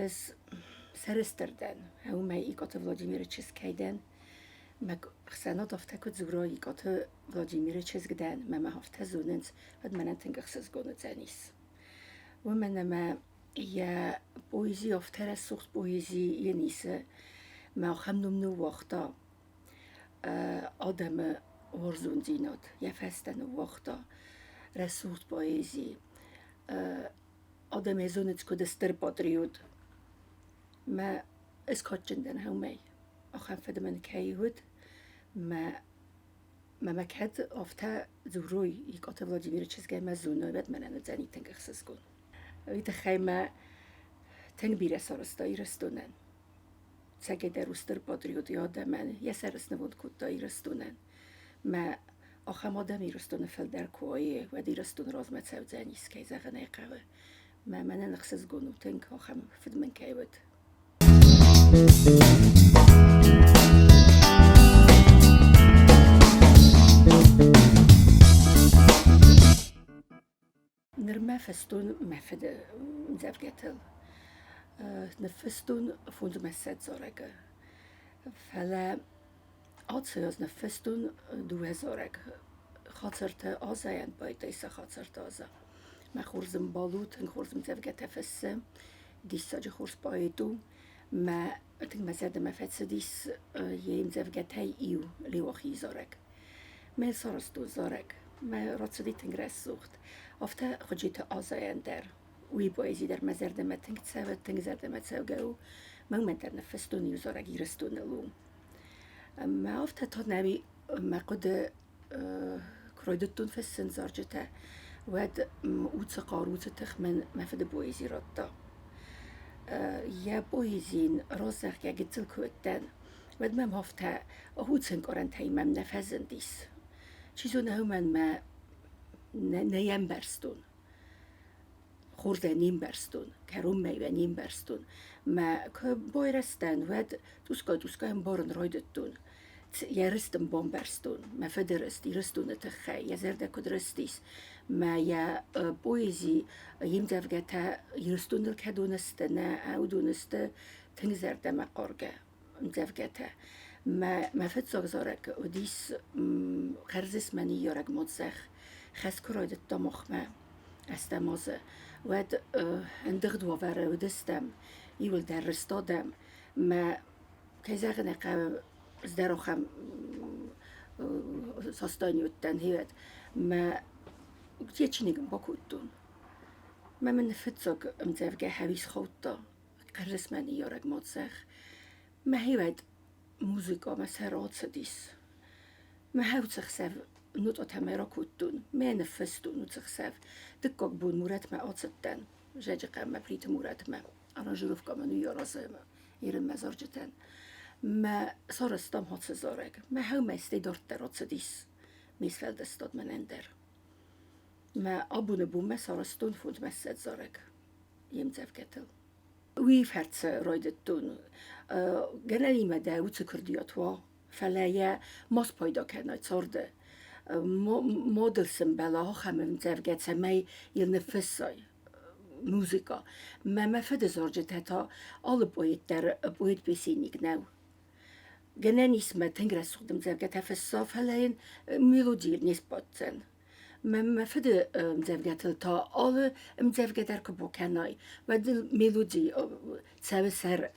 Ӕз сӕрыстыр дӕн, уымӕй Икъоты Владимиры чызг кӕй дӕн. Мӕ хсӕнад афтӕ куы дзура, Икъоты Владимиры чызг дӕн, мӕ мӕ афтӕ зонынц, уӕд мӕнӕн тынг ӕхсызгон уыдзӕнис. Уымӕн ӕмӕ йӕ поэзи афтӕ рӕсугъд поэзи йын исы, мӕ ахӕм ном ныууагъта адӕмы уарзондзинад, йӕ фӕстӕ ныууагъта рӕсугъд поэзи. Адӕм ӕй зонынц, куыд стыр патриот. Мӕ ӕз кадджын дӕн уымӕй. Ахӕм фыд мын кӕй уыд, мӕ мӕ кӕд афтӕ дзурой Икъаты Владимиры чызгӕй мӕ зоной, уӕд мӕнӕн уыдзӕни тынг ӕхсызгон. Уый тыххӕй мӕ тынг бирӕ сарӕзта Ирыстонӕн. Цӕгӕйдӕр у стыр патриот йӕ адӕмӕн, йӕ сӕр снывонд кодта Ирыстонӕн. Мӕ ахӕм адӕм Ирыстоны фылдӕр куы уой, уӕд Ирыстон размӕ цӕудзӕнис, кӕй зӕгъын ӕй хъӕуы. Мӕ мӕнӕн ӕхсызгон у тынг, ахӕм фыд мын кӕй уыд. Нырмӕ фыстон мӕ фыды ӕмдзӕвгӕтыл. Ныффыстон фондзмӕ зарӕгы. Фӕлӕ ацы аз ныффыстон дыууӕ зарӕг. Хацырты Азайӕн поэтесса Хацырты Аза. Мӕ хорз ӕмбал у, тынг хорз ӕмдзӕвгӕтӕ фыссы, диссаджы хорз поэт у. Мӕ тынг мӕ зӕрдӕмӕ фӕцыдис йе мдзӕвгӕтӕй иу Леуахийы зарӕг. Мӕ сарӕзтон зарӕг, мӕ рацыди тынг рӕсугъд. Афтӕ Хуыджиты Азайӕн дӕр. Уый поэзи дӕр мӕ зӕрдӕмӕ тынг цӕуы, тынг зӕрдӕмӕ цӕугӕ у. Мӕнмӕ дӕр ныффыстон иу зарӕг Ирыстоныл у. Мӕ афтӕ та нӕуи мӕ хъуыды куы райдыдтон фыссын зарджытӕ, уӕд уыцы хъару, уыцы тых мӕн мӕ фыды поэзи радта. Йӕ поэзийын раззагъгӕ гыццыл куы уыдтӕн, уӕд мӕм афтӕ уыцы ӕнкъарӕнтӕй мӕм нӕ фӕзындис. Чи зоны, уымӕн мӕ нӕ ӕмбӕрстон. Хорзӕй не мбӕрстон, кӕронмӕ йӕ не мбӕрстон. Мӕ куы байрӕзтӕн, уӕд тускъай-тускъай ӕмбарын райдыдтон. Йӕ рыст ын бамбӕрстон, мӕ фыды рыст Ирыстоны тыххӕй, йӕ зӕрдӕ куыд рыстис, мӕ йӕ поэзи, йе мдзӕвгӕтӕ Ирыстоныл кӕдон сты, нӕ уыдон сты тынг зӕрдӕмӕхъаргӕ ӕмдзӕвгӕтӕ. Мӕ, мӕ фыццаг зарӕг уыдис хӕрзис мӕ ныййарӕг мад-зӕхх. Хӕс куы райдыдта махмӕ ӕстӕм азы, уӕд ӕндыгъд уавӕры уыдыстӕм, иуылдӕр рыст адӕм. Мӕ, кӕй зӕгъын ӕй хъӕуы, ӕз дӕр ахӕм состоянии уыдтӕн, гъеуӕд. Мӕ йӕ чиныг ын бакодтон. Мӕ мын фыццаг ӕмдзӕвгӕ хӕуис хаудта. Хъӕрзыс мӕ ныййарӕг мад-зӕхх. Мӕхи уӕд музыкӕмӕ сӕр ацыдис. Мӕ уыцы хсӕв нотъатӕмӕ ракодтон, мӕ ныффыстон уыцы хсӕв. Дыккаг бон Мурӕтмӕ ацыдтӕн, Зӕджыхъӕумӕ Плиты Мурӕтмӕ, аранжировкӕмӕ ныййаразы Ирынмӕ зарджытӕн. Мӕ сарӕзтам ацы зарӕг. Мӕ хӕумӕстӕй дарддӕр ацыдис ме сфӕлдыстад мӕнӕн дӕр. Мӕ абоны бонмӕ сарӕзтон фондзмӕссӕдз зарӕг. Йе мдзӕвгӕтыл. Уый фӕрцы райдыдтон гӕнӕнимӕ дӕ уыцы куырдиат уа, фӕлӕ йӕ ма спайда кӕнай царды. Ма дыл сӕмбӕла ахӕм ӕмдзӕвгӕ, цӕмӕй йыл ныффыссай музыка. Мӕ мӕ фыды зарджытӕ та алы поэт дӕр поэт-песенник нӕу. Гӕнӕн ис мӕ тынг рӕсугъд ӕмдзӕвгӕтӕ фысса, фӕлӕ йын мелодийыл не сбаддзӕн. Мӕ мӕ фыды ӕмдзӕвгӕтыл та алы ӕмдзӕвгӕ дӕр куы бакӕнай, уӕд ыл мелоди цӕуы сӕры.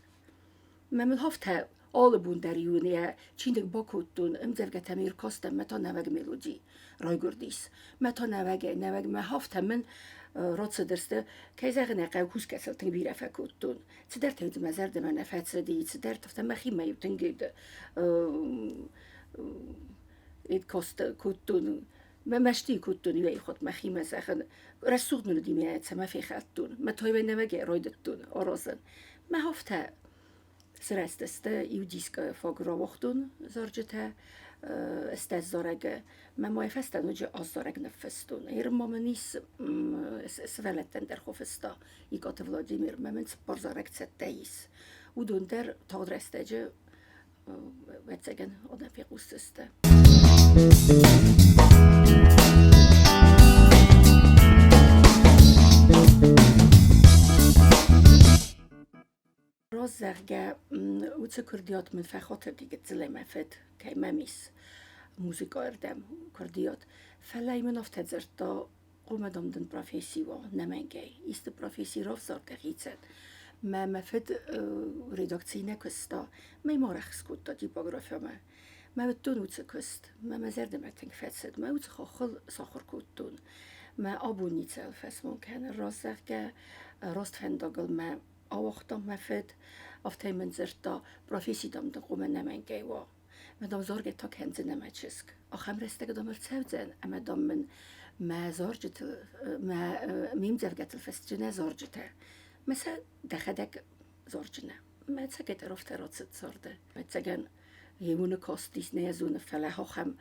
Мӕ мыл афтӕ алы бон дӕр иу йӕ чиныг бакодтон, ӕмдзӕвгӕтӕм ӕркастӕн, мӕ та нӕуӕг мелоди райгуырдис. Мӕ та нӕуӕгӕй нӕуӕг мӕ афтӕ мын рацыдысты, кӕй зӕгъын ӕй хъӕуы, кусгӕ сыл тынг бирӕ фӕкодтон. Цыдӕртӕ мӕ зӕрдӕмӕ нӕ фӕцыди, цыдӕртӕ мӕхимӕ-иу тынг кодтон, мӕ мӕсти кодтон иуӕй хатт мӕхимӕ зӕгъын, рӕсугъд мын уыди мӕ цӕмӕ фехӕлдтон, мӕ тойвӕй нӕуӕгӕй райдыдтон аразын. Мӕ афтӕ сырӕзтысты, иу дискы фаг рауагътон зарджытӕ, стӕй зарӕгы. Мӕ мой фӕстӕ ноджы аззарӕг ныффыстон. Ирмӕ мын ис сывӕллӕттӕн дӕр хуыфыста Икъаты Владимир, мӕ мын цыппар зарӕг цӕттӕ ис. Уыдон дӕр тагъд рӕстӕджы ӕвӕццӕгӕн, адӕм фехъусдзысты. Раст зӕгъгӕ, уыцы куырдиат мын фӕхатыди гыццылӕй мӕ фыд, кӕй мӕм ис музыкӕйы куырдиат. Фӕлӕ мын афтӕ дзырдта, хъуамӕ, дам, дын професси уа, нӕмӕнгӕй. Исты професси равзар дӕхицӕн. Мӕ мӕ фыд редакцийы нӕ куыста, мӕ ма арӕх скодта типографиямӕ. Мӕ уыдтон уыцы куыст, мӕ мӕ зӕрдӕмӕ тынг фӕцыд, мӕ уыцы хохыл сахуыр кодтон. Мӕ абон ницӕуыл фӕсмон кӕнын, раст зӕгъгӕ, раст фӕндагыл мӕ ауагъта мӕ фыд, афтӕ мын дзырдта, професси, дам, дын хъуамӕ нӕмӕнгӕй уа. Мӕ, дам, заргӕ та кӕндзынӕ, мӕ чызг. Ахӕм рӕстӕг, дам, ӕрцӕудзӕн, ӕмӕ, дам, мын мӕ зарджытыл, мӕ ме мдзӕвгӕтыл фысджынӕ зарджытӕ. Мӕ сӕ дӕхӕдӕг зарджынӕ. Мӕ ӕцӕгӕйдӕр афтӕ рацыд царды. Ӕцӕгӕн йе кастис нӕ зоны, фӕлӕ ахӕм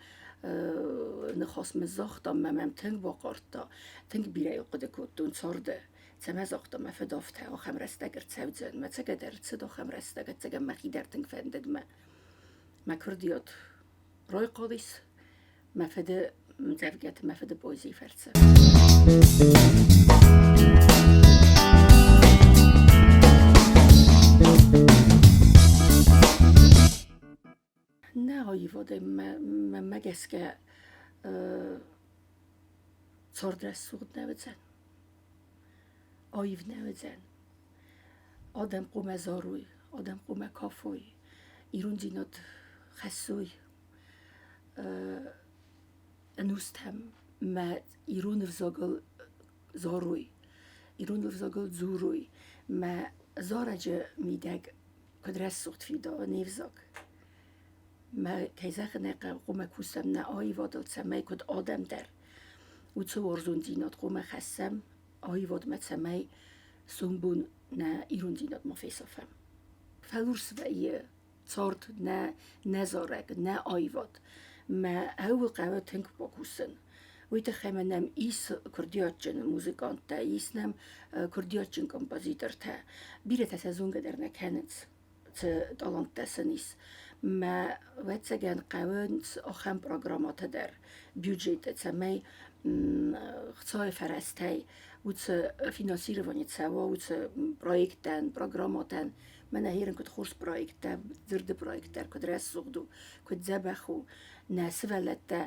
ныхас мын загъта, мӕ мӕм тынг бахъардта, тынг бирӕ йыл хъуыды кодтон царды. Цӕмӕ загъта мӕ фыд афтӕ, ахӕм рӕстӕг ӕрцӕудзӕн. Мӕ ӕцӕгӕйдӕр ӕрцыд ахӕм рӕстӕг, ӕцӕгӕн мӕхи дӕр тынг фӕндыд мӕ мӕ курдиат райхъал ис мӕ фыды мдзӕвгӕты, мӕ фыды поэзийы фӕрцы. Нӕ аивадӕй мӕнмӕ гӕсгӕ цард рӕсугъд нӕ уыдзӕн, аив нӕ уыдзӕн. Адӕм хъуамӕ зарой, адӕм хъуамӕ кафой, ирондзинад хӕссой ӕнустӕм мӕ ирон ӕвзагыл зарой, ирон ӕвзагыл дзурой, мӕ зарӕджы мидӕг куыд рӕсугъд фидауы не взаг. Мӕ кӕй зӕгъын ӕй хъӕуы, хъуамӕ кусӕм нӕ аивадыл, цӕмӕй куыд адӕм дӕр уыцы уарзондзинад хъуамӕ хӕссӕм аивадмӕ, цӕмӕй сомбон нӕ ирондзинад ма фесафӕм. Фӕлурс вӕййы цард, нӕ нӕ зарӕг, нӕ аивад. Мӕ ӕуыл хъӕуы тынг бакусын. Уый тыххӕй ма нӕм ис курдиатджын музыканттӕ, ис нӕм курдиатджын композитортӕ. Бирӕтӕ сӕ зонгӕ дӕр нӕ кӕнынц, цы таланттӕ сын ис. Мӕ ӕвӕццӕгӕн хъӕуынц ахӕм программӕтӕ дӕр бюджеты, цӕмӕй хцайы фӕрӕзтӕй уыцы финансирование цӕуа уыцы проекттӕн, программӕтӕн. Мӕнӕ ерын куыд хорз проекттӕ, дзырды проект дӕр куыд рӕсугъд у, куыд дзӕбӕх у. Нӕ сывӕллӕттӕ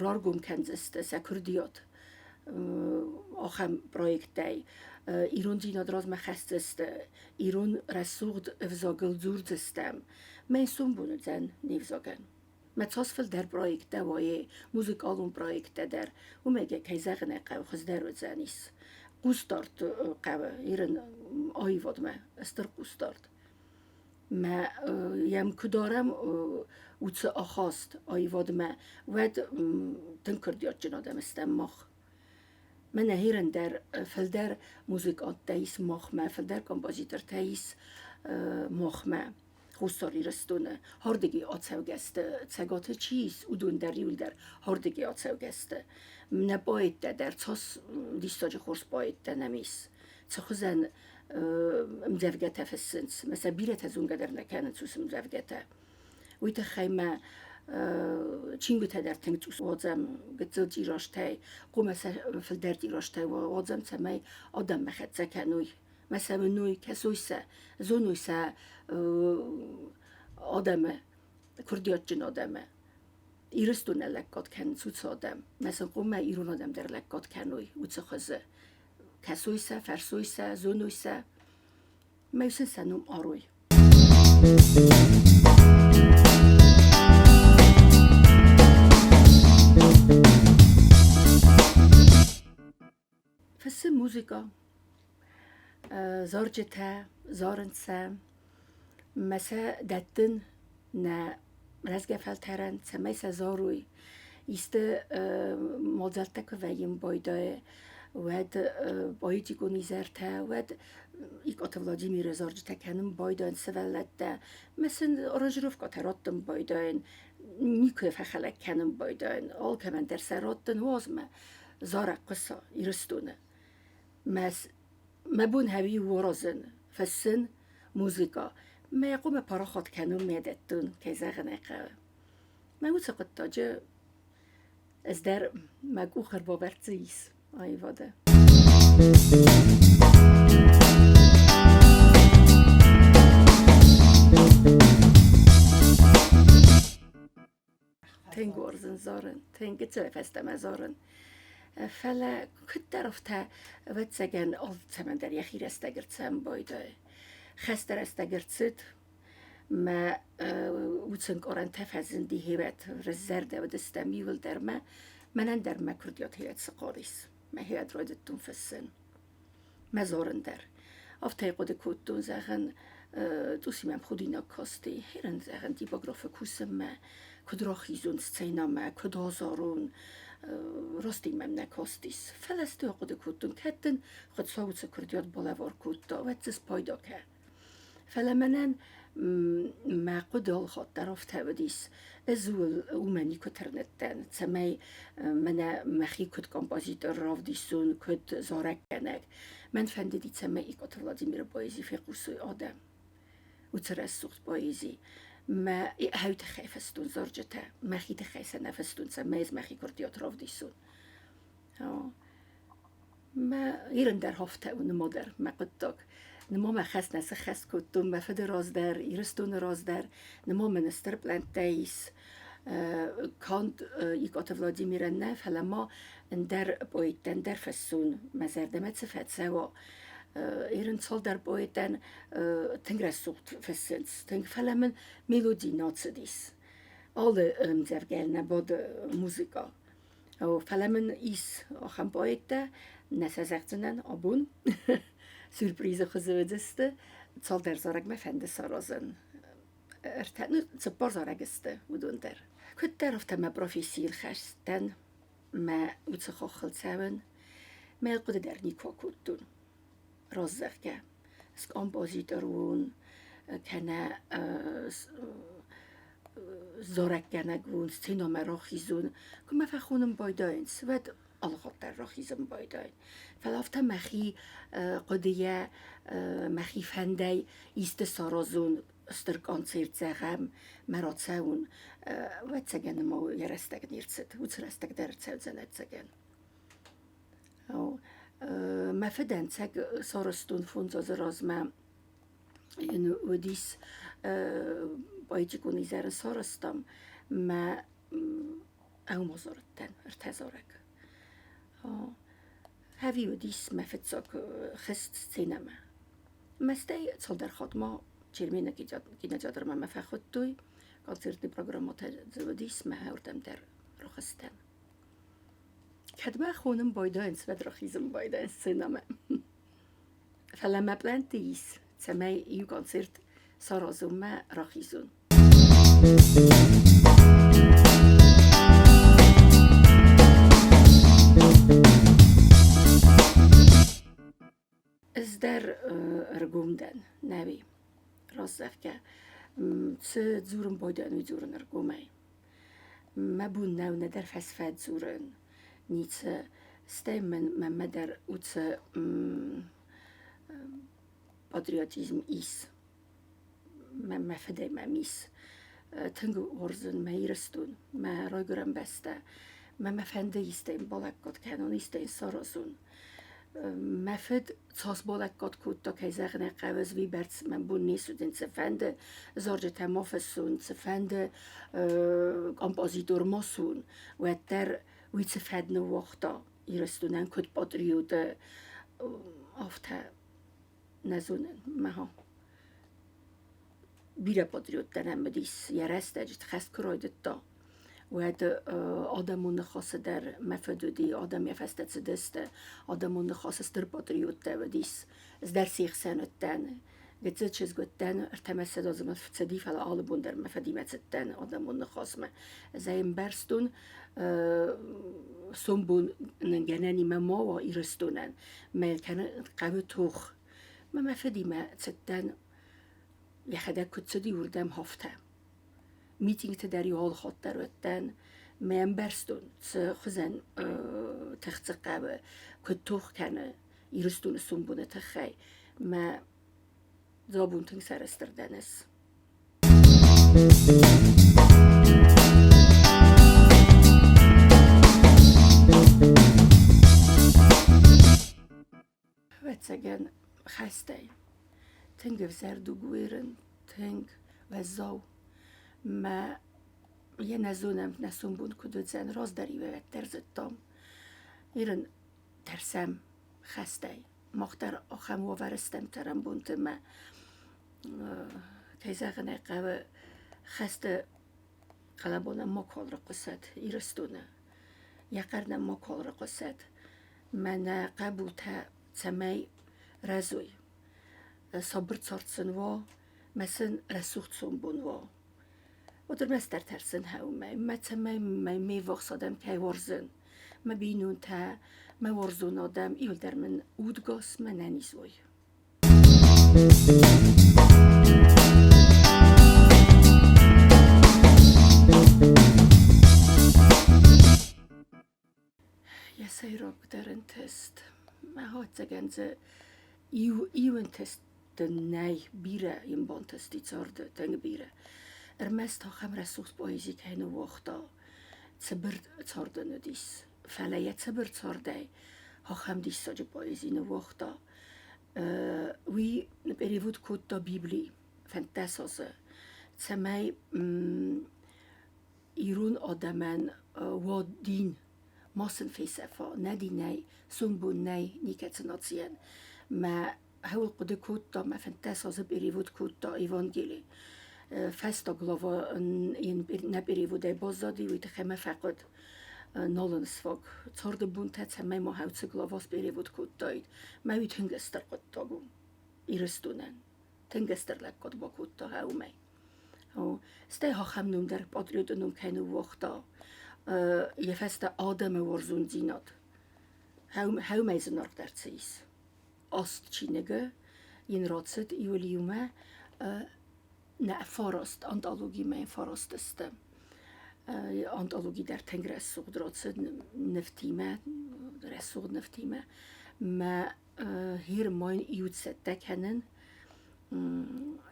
раргом кӕндзысты сӕ курдиат ахӕм проекттӕй. Ирондзинад размӕ хӕсдзысты, ирон рӕсугъд ӕвзагыл дзурдзыстӕм. Мӕ сомбон уыдзӕн не взагӕн. Мӕ цас фылдӕр проекттӕ уайы, музыкалон проекттӕ дӕр, уымӕ кӕй зӕгъын ӕй хъӕуы, хуыздӕр уыдзӕнис. Хъусдард хъӕуы ирон аивадмӕ, стыр хъусдард. Мӕ йӕм куы дарӕм уыцы ахаст аивадмӕ, уӕд тынг курдиатджын адӕм стӕм мах. Мӕнӕ ирӕн дӕр фылдӕр музыканттӕ ис махмӕ, фылдӕр композитортӕ ис махмӕ. Хуссар Ирыстоны ардыгӕй ацӕугӕ сты, Цӕгаты чи ис, уыдон дӕр иуылдӕр ардыгӕй ацӕугӕ сты. Нӕ поэттӕ дӕр цас диссаджы хорз поэттӕ нӕм ис, цы хуызӕн ӕмдзӕвгӕтӕ фыссынц, мӕ сӕ бирӕтӕ зонгӕ дӕр нӕ кӕнынц уыцы ӕмдзӕвгӕтӕ. Уый тыххӕй мӕ чингуытӕ дӕр тынг цъус уадзӕм гыццыл тиражтӕй, хъуамӕ сӕ фылдӕр тиражтӕй уадзӕм, цӕмӕй адӕммӕ хӕццӕ кӕной. Мӕ сӕ уынуй, кӕсуй сӕ, зонуй сӕ адӕмы, курдиатджын адӕмы. Ирыстонӕн лӕггад кӕнынц уыцы адӕм. Мӕ сын хъуамӕ ирон адӕм дӕр лӕггад кӕной уыцы хуызы. Кӕсуй сӕ, фӕрсуй сӕ, зонуй сӕ. Мӕ сын сӕ ном арой. Фыссы музыкӕ, зарджытӕ, зарынц сӕ. Мӕ сӕ дӕттын нӕ рӕзгӕ фӕлтӕрӕн, цӕмӕй сӕ зарой. Исты мадзӕлттӕ куы вӕййын байдайы, уӕд поэтикон изӕртӕ, уӕд Икъаты Владимиры зарджытӕ кӕнын байдайын сывӕллӕттӕ. Мӕ сын аранжировкӕтӕ раттын байдайын, никуы фӕхӕлӕг кӕнын байдайын, алкӕмӕн дӕр сӕ раттын, уадз мӕ зарӕг хъуыса Ирыстоны. Мӕ, мӕ бон хӕуи уаразын, фыссын музыка. Мӕ хъуамӕ парахат кӕнон мӕ дӕттон, кӕй зӕгъын ӕй хъӕуы. Мӕ уыцы хъуыддаджы ӕз дӕр мӕ къух ӕрбавӕрддзы ис аивады. зарын, тынг гыццылӕй фӕстӕмӕ зарын. Фӕлӕ куыддӕр афтӕ, ӕвӕццӕгӕн, алцӕмӕн дӕр йӕхи рӕстӕг ӕрцӕуын байдайы. Хӕсты рӕстӕг ӕрцыд, мӕ уыцы ӕнкъарӕнтӕ фӕзынди хевӕд, рыстзӕрдӕ уыдыстӕм иууылдӕр мӕ мӕнӕн дӕр мӕ курдиат хевӕд сыхъал ис. Мӕ хевӕд райдыдтон фыссын. Мӕ зарын дӕр. Афтӕ хъуыды кодтон, зӕгъын, цъуси мӕм худинаг касти. Херын, зӕгъын, типографы кусынмӕ, куыд рахизон сценӕмӕ, куыд азарон, раст мӕм нӕ кастис. Фӕлӕ цы ахъуыды кодтон, кӕд дын Хуыцау уыцы курдиат балӕвар кодта, уӕд дзы спайда кӕ. Фӕлӕ мӕнӕн мӕ хъуыды алхатт дӕр афтӕ уыдис, ӕз уымӕ никуы тырныдтӕн, цӕмӕй мӕнӕ мӕхи куыд композитор равдисон, куыд зарӕггӕнӕг. Мӕн фӕндыди, цӕмӕй Икъоты Владимиры поэзи фехъусой адӕм. Уыцы рӕсугъд поэзи. Мӕ хӕй тыххӕй фыстон зарджытӕ, мӕхи тыххӕй сӕ нӕ фыстон, цӕмӕй ӕз мӕхи курдиат равдисон. Мӕ Ирын дӕр афтӕ у ныма дӕр мӕ хъуыддаг. Ныма мӕ хӕс нӕ сыххӕст кодтон мӕ фыды раз дӕр, Ирыстоны раз дӕр. Ныма мын стыр пълӕнттӕ ис. Канд Икъаты Владимирӕн нӕ, фӕлӕ ма ӕндӕр поэттӕн дӕр фӕссон, мӕ зӕрдӕмӕ цы фӕцӕуа. Ирын цалдӕр поэтӕн тынг рӕсугъд фыссынц, тынг, фӕлӕ мын мелоди нӕ цыдис. Алы ӕмдзӕвгӕйыл нӕ бады музыкӕ. Фӕлӕ мын ис ахӕм поэттӕ, нӕ сӕ зӕгъдзынӕн абон, сюрпризы хуызы уыдысты, цалдӕр зарӕгмӕ фӕнды саразын. Ӕртӕ, ну, цыппар зарӕг сты уыдон дӕр. Куыддӕр афтӕ мӕ профессийыл хӕст дӕн, мӕ уыцы хохыл цӕуын, мӕ хъуыды дӕр никуы акодтон. Раст зӕгъгӕ, скомпозитор уон, кӕнӕ зарӕггӕнӕг уон, сценӕмӕ рахизон. Куы мӕ фӕхонын байдайынц, уӕд алыхатт дӕр рахизын байдайын. Фӕлӕ афтӕ мӕхи хъуыдыйӕ, мӕхи фӕндӕй исты саразон, стыр концерт зӕгъӕм, мӕ рацӕуын, ӕвӕццӕгӕн ма йӕ рӕстӕг не рцыд. Уыцы рӕстӕг дӕр ӕрцӕудзӕн ӕцӕгӕн. Мӕ фыдӕн цӕг сарӕзтон 5 азы размӕ йын уыдис поэтикон изӕры сарӕзтам мӕ ӕума зарыдтӕн ӕртӕ зарӕг. Ӕви уыдис мӕ фыццаг хызт сценӕмӕ. Мӕ стӕй цалдӕр хатт ма Чермены кинотеатрмӕ мӕ фӕхуыдтой, концертный программӕтӕ дзы уыдис, мӕ уырдӕм дӕр рахызтӕн. Кӕд мӕ хонын байдайынц, уӕд рахизын байдайын сценӕмӕ. Фӕлӕ мӕ пълӕнтты ис, цӕмӕй иу концерт саразон мӕ рахизон. Ӕз дӕр ӕргом дӕн, нӕуи, раст зӕгъгӕ, цы дзурын байдайын, уый дзурын ӕргомӕй. Мӕ бон нӕу нӕдӕр фӕсфӕд дзурын, ницы. Стӕй мын мӕнмӕ дӕр уыцы патриотизм ис. Мӕ фыдӕй мӕм ис. Тынг уарзын мӕ Ирыстон, мӕ райгуырӕн бӕстӕ. Мӕ мӕ фӕнды истӕй балӕггад кӕнон, истӕй саразон. Мӕ фыд цас балӕггад кодта, кӕй зӕгъын ӕй хъӕуы, ӕз уыйбӕрц мӕ бон не суыдзӕн, цыфӕнды зарджытӕ ма фыссон, цыфӕнды композитор ма суон, уӕддӕр уый цы фӕд ныууагъта Ирыстонӕн куыд патриоты, афтӕ нӕ зонын, мӕ бирӕ патриоттӕ нӕм уыдис йӕ рӕстӕджы хӕст куы райдыдта, уӕд адӕмон ныхасы дӕр мӕ фыд уыди, адӕм йӕ фӕстӕ цыдысты, адӕмон ныхасы стыр патриоттӕ уыдис. Ӕз дӕр се хсӕн уыдтӕн. Гыццыл чызг уыдтӕн, 23 азы мыл цыди, фӕлӕ алы бон дӕр мӕ фыдимӕ цыдтӕн адӕмон ныхасмӕ. Ӕз ӕй ӕмбӕрстон, сомбон гӕнӕнимӕ ма уа Ирыстонӕн, мӕ кӕнын хъӕуы тох. Мӕ мӕ фыдимӕ цыдтӕн, йӕхӕдӕг куыд цыди, уырдӕм афтӕ. Митингты дӕр-иу алы хатт дӕр уыдтӕн. Мӕ ӕмбӕрстон, цы хуызӕн тых дзы хъӕуы, куыд тох кӕны Ирыстоны сомбоны тыххӕй. Мӕ дзабон тынг сӕрыстыр дӕн ӕз. Ӕвӕццӕгӕн, хӕстӕй. Тынг ӕвзӕр дуг уырын, тынг уӕззау. Мӕ Йӕ нӕ зонӕм, нӕ сомбон куыд уыдзӕн, раздӕр-иу ӕвӕддӕр зыдтам. Ирын тӕрсӕм хӕстӕй. Мах дӕр ахӕм уавӕры стӕм цӕрӕнбонты мӕ, кӕй зӕгъын ӕй хъӕуы, хӕсты хъӕлӕба нӕм макуал рыхъуысӕд Ирыстоны. Йӕ хъӕр нӕм макуал рыхъуысӕд. Мӕнӕ хъӕбултӕ цӕмӕй рӕзой, сабыр цард сын уа, мӕ сын рӕсугъд сомбон уа. Ӕрмӕстдӕр тӕрсын гъӕумӕй, мӕ цӕмӕй мӕ ме ввахс адӕм кӕй уарзын, мӕ бийнонтӕ, мӕ уарзон адӕм иуылдӕр мын удгас мӕ нӕниз уой. Йӕ сӕйрагдӕр ӕнтыст, ӕвӕццӕгӕн дзы иу ӕнтыст дын нӕй, бирӕ йын бантысти царды, тынг бирӕ. Ӕрмӕст ахӕм рӕсугъд поэзи кӕй ныууагъта, цыбыр цард ын уыдис. Фӕлӕ йӕ цыбыр цардӕй ахӕм диссаджы поэзи ныууагъта. Уый перевод кодта Библи 15 азы, цӕмӕй ирон адӕмӕн уа дин, ма сын фесӕфа, нӕ динӕй, сомбон нӕй никӕцы нацийӕн. Мӕ хӕуыл хъуыды кодта, мӕ 15 азы перевод кодта Евангели. Фӕстаг глава ин нӕ переводӕй баззади, уый тыххӕй мӕ фӕхъуыд нал ын сфаг царды бонтӕ, цӕмӕй ма хӕуцы глава сперевод кодтаид. Мӕ уый тынг стыр хъуыддаг у Ирыстонӕн. Тынг стыр лӕггад бакодта уымӕй. Стӕй ахӕм ном дӕр патриоты ном кӕй ныууагъта, йӕ фӕстӕ адӕмы уарзондзинад. Хӕумӕй зынаргъдӕр цы ис. Аст чиныгы йын рацыд иуыл-иумӕ нӕ фараст антологимӕ йын фараст сты. Антологи дӕр тынг рӕсугъд рацыд нывтимӕ, рӕсугъд нывтимӕ. Мӕ хир ма йын иу цӕттӕ кӕнын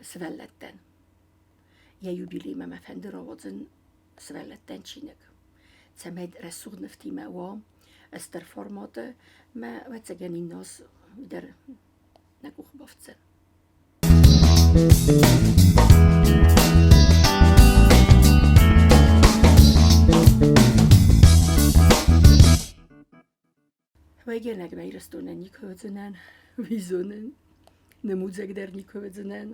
сывӕллӕттӕн. Йӕ юбилеймӕ мӕ фӕнды рауадзын сывӕллӕттӕн чиныг, цӕмӕй рӕсугъд нывтимӕ уа стыр форматы, мӕ ӕвӕццӕгӕн иннӕ аз дӕр нӕ къухы бафтдзӕн. Уӕйгӕнӕг мӕ Ирыстонӕн никуы уыдзынӕн, уый зонын. Нымудзӕг дӕр никуы уыдзынӕн.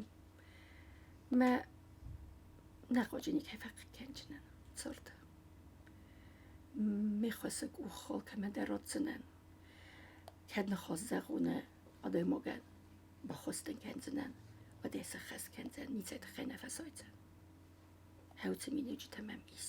Мӕ нӕ хъуаджы никӕй фӕхъыг кӕнджынӕн царды. Ме ххуысы къух алкӕмӕн дӕр ратдзынӕн. Кӕд ныхас зӕгъоны адӕймагӕн, баххуыс дын кӕндзынӕн, уӕд ӕй сӕххӕст кӕндзӕн, ницӕй тыххӕй нӕ фӕсайдзӕн. Хӕуцы миниуджытӕ мӕм ис.